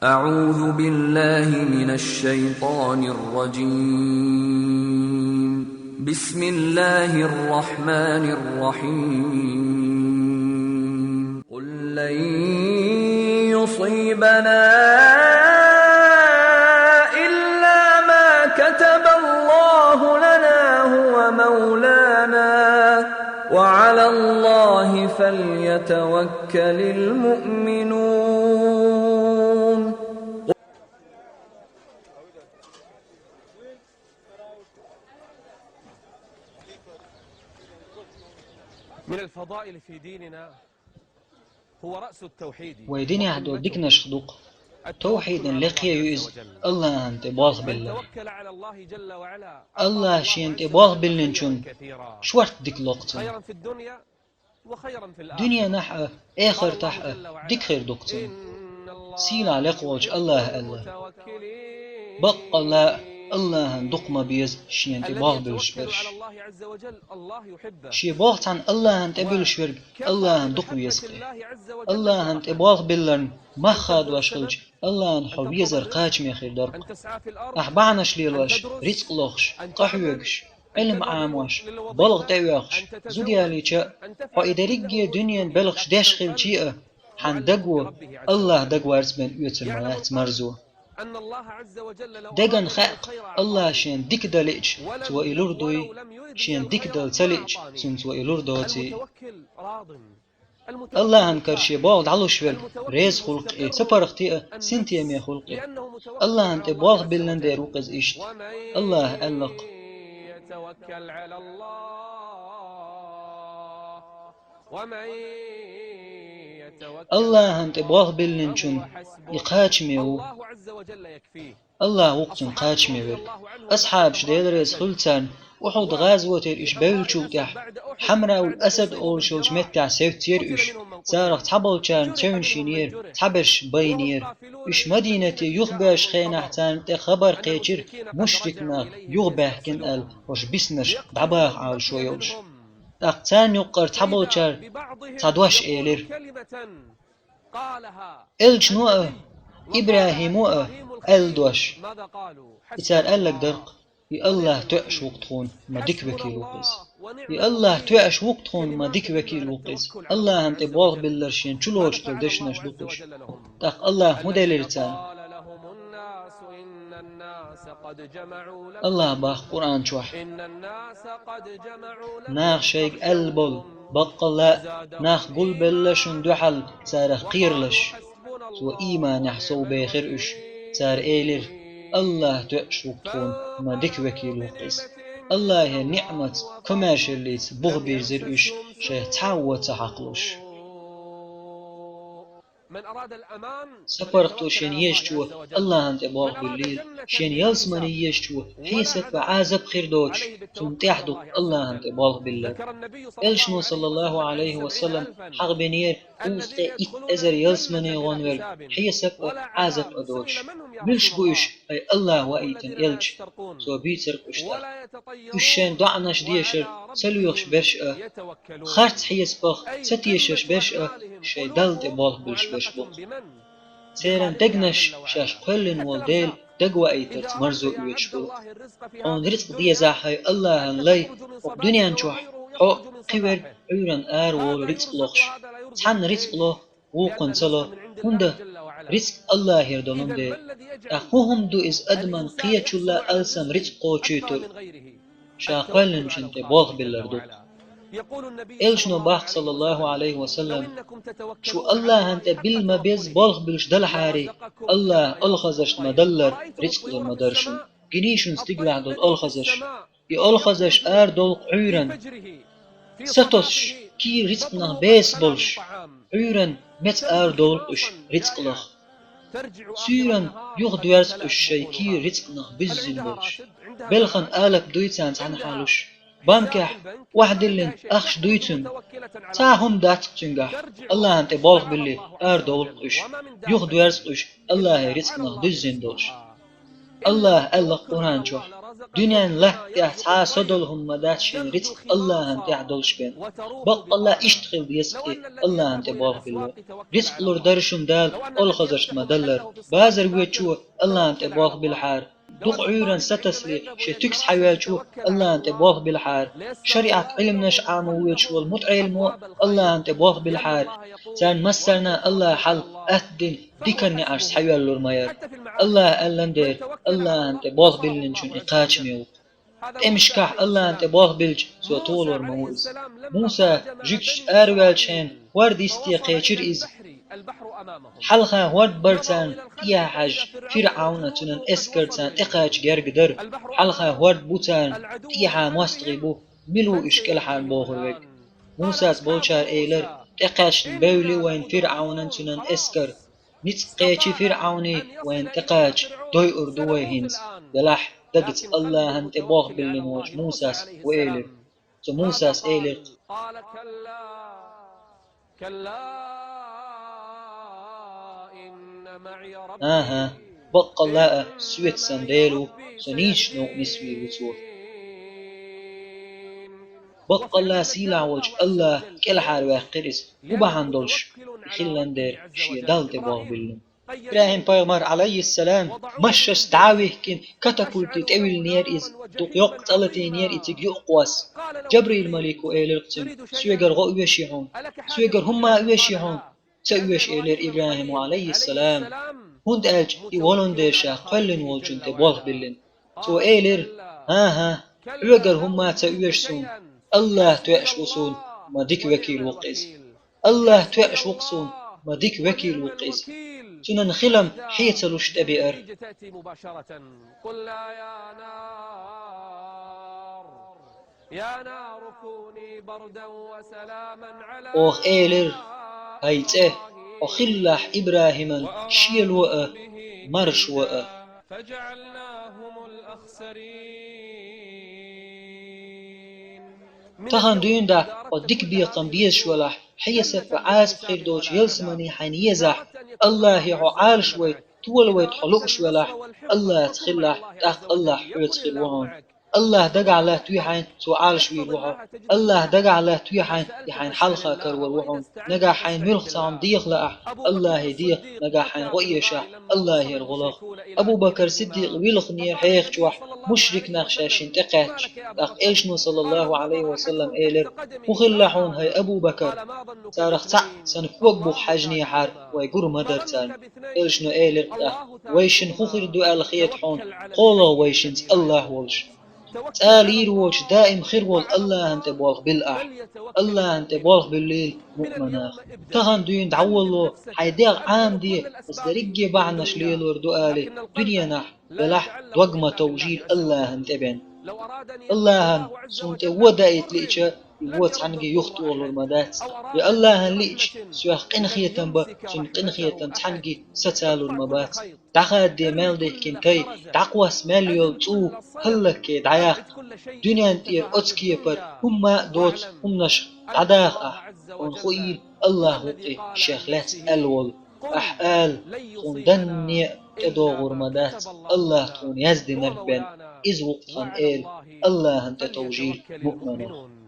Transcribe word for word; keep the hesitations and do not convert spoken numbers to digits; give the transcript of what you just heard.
أعوذ بالله من الشيطان الرجيم. بسم الله الرحمن الرحيم. قل لن يصيبنا إلا ما كتب الله لنا هو مولانا وعلى الله فليتوكل المؤمنون. من الفضائل في ديننا هو رأس التوحيد. Вай динехь долу диканашха дукха. Тавхьидана лекхе ю иза, АллахӀана тӀе болх биллар. АллахӀа шена тӀе болх биллинчунна шорта дика локху цунна. Дуьненахь а, эхартахь а дика хир ду-кх цунна. Сийлахь лекха волчу АллахӀа аьлла: «Баккъалла а, АллахӀана дукха ма беза шена тӀе болх буьллуш берш». Шен болх цхьана АллахӀана тӀе буьллуш верг АллахӀана дукха веза-кх. АллахӀана тӀе болх билларна мах хадош хилча, АллахӀана хьо везар кхачаме хир дара-кх. Ахь бахьанаш лелош, рицкъ лохуш, къахьоьгуш, Ӏилма Ӏамош, балха тӀеоьхуш, зуда ялийча а, хьо и дерриге дуьненан белхаш деш хилча а, хьан даго АллахӀ дагаварца бен оьцур ма яц марзо. Деган хаьа-кх, АллахӀа шена дика дан лиъча, Цо и лур дуй, шена дика дала ца лиъча, Цунна Цо и лур доций. АллахӀан кара шен болх дӀалуш верг реза хуьлу-кх и, ца паргӀате а, синтеме хуьлу-кх и. АллахӀана тӀе болх биллина дера ву-кх иза иштта. АллахӀа аьлла-кх: «АллахӀана тӀе болх биллинчунна и кхачаме ву». АллахӀ ву-кх цунна кхачаме верг. Асхьабаш, Дела реза хуьлда царна, Ухьуд-гӀазотера уьш бевллачул тӀаьхьа, Хьамраул-Асад олуш йолчу меттехь севццера уьш. Царах цхьаболчарна цевнаш йинера, цхьаберш байинера. Уьш Мадинате юхабоьжначу хенахь царна тӀе хабар кхечира, мушрик нах юхабаьхкина аьлла, хӀорш биснарш дӀабаха Ӏалашо йолуш. ТӀаккха царна юккъара цхьаболчара цхьа дош элира. Элчано а, ИбрахӀимо а аьлла дош. И цара аьлларг дара-кх: «И АллахӀ тоьаш ву-кх тхуна, ма дика векал ву-кх иза. И АллахӀ тоьаш ву-кх тхуна, ма дика векал ву-кх иза». АллахӀана тӀе болх биллар шена чулоцуш долу дешнаш ду-кх уьш. ТӀаккха АллахӀа хӀун делира царна? АллахӀа боху Къуръан чохь: «Наха шайга аьлла болу, баккъалла а, нах гулбелла шуна дуьхьал царах кхералаш». Цо ийманехь совбехира уьш. Цара элира: «АллахӀ тоьаш ву-кх тхуна, ма дика векал ву-кх иза». АллахӀан ниӀматца, комаьршаллица бух бирзира уьш, шайх цхьа а вон ца хьакхалуш. СапаргӀато шена езачо АллахӀана тӀе болх буьллийла, шена ялсамане езачо хьесап а, Ӏазап а хир доцуш, цунна тӀехь ду-кх АллахӀана тӀе болх биллар. Элчано, саллаллахӀу Ӏалайхи ва саллам, хьахабинера кхузткъе итт эзар ялсамане гӀон верг хьесап а, Ӏазап а доцуш. Муьлш бу уьш, хӀай АллахӀ ваийтина элча? Цо буьйцура-кх уьш тӀаккха. Уьш шайн доӀанаш дешар ца лоьхуш берш а, харц хьесапах ца тешаш берш а, шайн Далла тӀе болх буьллуш берш бу-кх. Церан дегнаш шаьш кхоьллина волу Дела дагаваийтарца марзо оьцуш бу. Хьуна рицкъ дезахь, хӀай АллахӀан лай, хӀокху дуьнен чохь хьо а, кхин верг а Ӏуьйранна араволу рицкъ лохуш. Цхьанна рицкъ ло, вукхунна ца ло, хӀунда рицкъ АллахӀера долун дела. ТӀаккха хӀун хӀума ду иза адаман кхечул а алсам рицкъ кхочуьйтур? Ша кхоьллинчун тӀе болх биллар ду. Элчано боху, саллаллаху Ӏалайхи ва саллам: «Шу АллахӀан тӀе билла ма-безза болх буьллуш далахьарий, АллахӀа алхазашна ма-даллара рицкъ лур ма дара шуна. Гиний шуна стигалахь долу алхазаш? И алхазаш арадовлу-кх Ӏуьйранна. Сатосуш, кийра рицкъанах беса болуш, Ӏуьйранна меца арадовлу-кх уьш рицкъ лаха. Суьйранна юхадоьрзу-кх уьш шайн кийра рицкъанах буьззина болуш. Белхан алап дуй царна цхьаьнахьа луш. Бамкехь охьадиллина ахча дуй цуьнан. Цхьа а хӀума дац-кх цуьнгахь, АллахӀан тӀе болх билли, арадовлу-кх уьш. Юхадоьрзу-кх уьш АллахӀан рицкъанах дуьззина долуш». АллахӀа аьлла-кх Къуръан чохь: Дуьнен латта тӀехь цхьа а со долу хӀума ма дац шен рицкъ АллахӀан тӀехь долуш бен. Баккъалла иштта хила деза и АллахӀан тӀе болх билла. Рицкъ лур дара шуна Дала олхазаршна ма-даллара. Базар воьдучо АллахӀан тӀе болх биллахьара. Дукха Ӏуьйранна сатасале шен туька схьавоьллачо АллахӀан тӀе болх биллахьара. ШариӀат Ӏилманаш Ӏамо воьдуш волу мутаӀеллимо АллахӀан тӀе болх биллахьара. Царна массарна АллахӀа хьал атта дина диканна неӀарш схьайоьллур ма яра. АллахӀа аьллан дера, АллахӀан тӀе болх биллинчун и кхачаме ву. ТӀемашкахь АллахӀан тӀе болх биллича, цо толор ма ву иза. Муса жуьгташца араваьллачу хенахь хӀорда йисте кхечира иза. Хьалха хӀорд бара царна, тӀехьа хьаьжча, ФирӀавн а цуьнан эскар царна тӀекхача герга дара. Хьалха хӀорд бу царна, тӀехьа мостагӀий бу, мила ву уьш кӀелхьара бохур верг? Мусас болчара элира: «ТӀекхаьчна бевлли вайна ФирӀавнан а цуьнан эскар. Ницкъ кхечи ФирӀавне вайна тӀекхача, дойур ду вай хӀинца. Делахь дагаца АллахӀан тӀе болх биллина волчу Мусас ву», — элира. Цу Мусас элира: «ХӀан-хӀа, баккъалла а соьца сан Дела ву, со нийсачу новкъа нисвийр ву цо». Баккъалла сийлахь волчу АллахӀа кӀелхьара ваьккхира иза. ХӀун бахьана долуш? И хиллан дера шен Далла тӀе болх биллина. ИбрахӀим-пайхамар, Ӏалайхиссалам, машшашца дӀа а вихкина, катапульте тӀевиллинера иза, дукха йоккха цӀа латийнера и цига юкъакхосса. Джабраил-малико элира-кх цуьнга: «Соьгара гӀо оьший хьуна? Соьгара хӀумма а оьший хьуна?» «Ца оьшу», — элира ИбрахӀимо, Ӏалайхиссалам, хӀунда аьлча и волун дерша кхоьллина волчун тӀе болх биллина. Цо элира: «ХӀан-хӀа, хьоьгара хӀумма а ца оьшу суна, АллахӀ тоьаш ву суна, ма дика векал ву-кх иза. АллахӀ тоьаш ву-кх суна, ма дика векал ву-кх иза». Цуьнан хилам хье ца луш тӀебеара. Оха элира: «ХӀай цӀе, хьо хилалахь ИбрахӀиман шело а, маршо а». Тахана дуьйна дӀа хьо дика бекхам безаш велахь, хьесап а, Ӏазап хир доцу ялсамане хьайна езахь, АллахӀе хьо Ӏалаш вайта, тола вайта хьо лууш велахь, АллахӀца хилалахь, тӀаккха АллахӀ хьоьца хир ву хьуна. АллахӀ дагахь латтаве хьайна, цо Ӏалаш вийр ву хьо. АллахӀ дагахь латтаве хьайна, и хьайна хьалха карор ву хьуна. Нагахь хьайна муьлхха цхьа хӀума деха лаахь, АллахӀе деха, нагахь хьайна гӀо эшахь, АллахӀера гӀо лаха. Абу-Бакар Сиддикъ вилхинера хьеха чохь, мушрик нах шаьш шина тӀекхаьчча, тӀаккха Элчано, саллаллаху Ӏалайхи ва саллам, элира: «ХӀун хилла хьуна, хӀай Абу-Бакар? Царах цхьаъ сан ког буха хьаьжнехьара, вай гур ма дара царна». Элчано элира тӀаккха: «Вайшинна хӀун хир ду аьлла хета хьуна, кхоалгӀа вайшинца АллахӀ волуш». ЦӀа лийр воцуш даим хир волу АллахӀан тӀе болх билла ахь. АллахӀан тӀе болх буьллийла, муъминаш. Тахана дуьйна дӀаволало, хьайн дегӀ Ӏамаде, аса дерриге бахьанаш лелор ду алий, дуьненахь, делахь дог ма товжийла АллахӀан тӀе бен. АллахӀан суна тӀе вон даийта лиъча, и вон цхьаьнгге юхатӀолур ма дац. Я АллахӀан лиъча, соьх къинхетам бан, цуьнан къинхетам цхьаьнгге сацалур ма бац. ДӀахаде мел дихкина тай, дӀакхосса мел йолу цӀу хӀаллакьхи дӀаяккха. Дуьнен тӀера оцу кепара хӀумма а доцу хӀуманаш дӀадаха ахь. Хьуна хуийла, АллахӀ ву-кх и шех лаьцна аьлла волу. Ахь ала: «Тхуна данне а тӀедогӀур ма дац, АллахӀа тхуна яздинарг бен». Иза ву-кх тхан эла, АллахӀан тӀе товжийла, муъминаш.